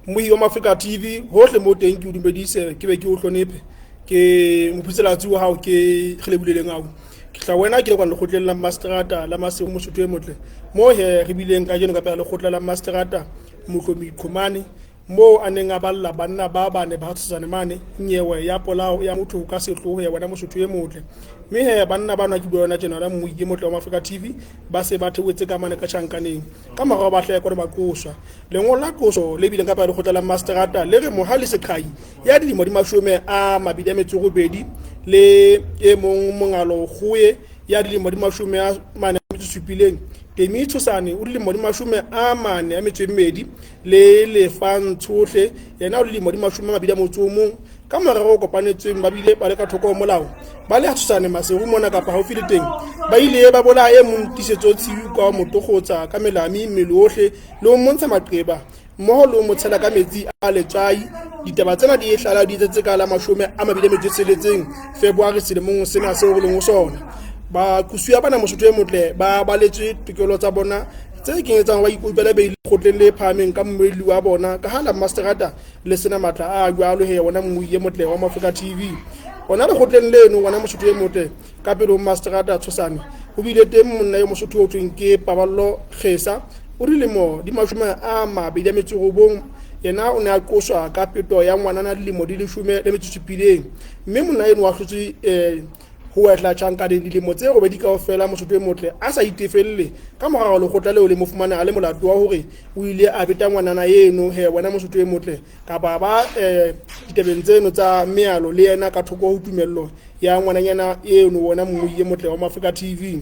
Mohi wa Mafrika TV hohle mo teng, ke o dumedise, ke be ke o hlonephe. Ke mophuselatsi wa hao, ke Relebohile Lengau. Ke tla wena ke le kwana lekgotleng la Mastrata la Maseru, Mosotho e motle. Mo he re bileng kajeno ka pela lekgotla la Mastrata Mohlomi Qhomane, moo a neng a balla banna ba bane ba Tshosane mane nyewe ya polao ya motho ka sehloho ya wena, Mosotho e motle. Mme he banna bana ke bua yona tjena la Mmohi e motle wa Mafrika TV, ba se ba theohetse ka mane ka tjhankaneng ka morao ba hlahe kwana ba qoswa. Lengolo la qoso le bileng ka pela lekgotla la Mastrata le re Mohale Seqhai ya dilemo di 28 le e mong Mongalo Kgoe ya dilemo di 47, Temi Tshosane o dilemo di 42 le Lefang Tshohle yena o dilemo di 21, ka morero o kopanetsweng ba bile ba le ka thoko ho molao ba le Tshosane Maseru mona kapa haufi le teng, ba ile ba bolaya e mong Tiisetso Tshiu ka ho mo tokgotsa ka melami mmele ohle le ho mmontsha maqeba mmoho le ho mo tshela ka metsi a letswai. Ditaba tsena di hlala di etsetse ka la 26 February selemong sena seo re leng ho sona. Baqosuwa bana, Mosotho e motle, ba baletswe tokelo tsa bona tse kenyetsang ba ikutlwela beile lekgotleng le phahameng ka mmuelli wa bona, ka ha la Mastrata le sena matla a jwalo. He wona Mmui e motle wa Mafrika TV, ona lekgotleng leno wona, Mosotho e motle, ka pele ho Mastrata Tshosane ho bile teng monna yo Mosotho o thweng ke Paballo Kgesa, o dilemo di 29. Yena o ne a qoswa ka peto ya ngwanana dilemo di 17, mme monna eno wa hlotswe ho wetla tjhankaneng dilemo tse 8 kaofela, Mosotho e motle, a sa itefelle, ka morao lekgotla leo le mo fumana a le molato wa hore o ile a beta ngwanana eno. He wena, Mosotho e motle, kapa ba ditabeng tseno tsa mealo le yena ka thoko ho tumello ya ngwananyana eno, wona Mmui e motle wa Mafrika TV.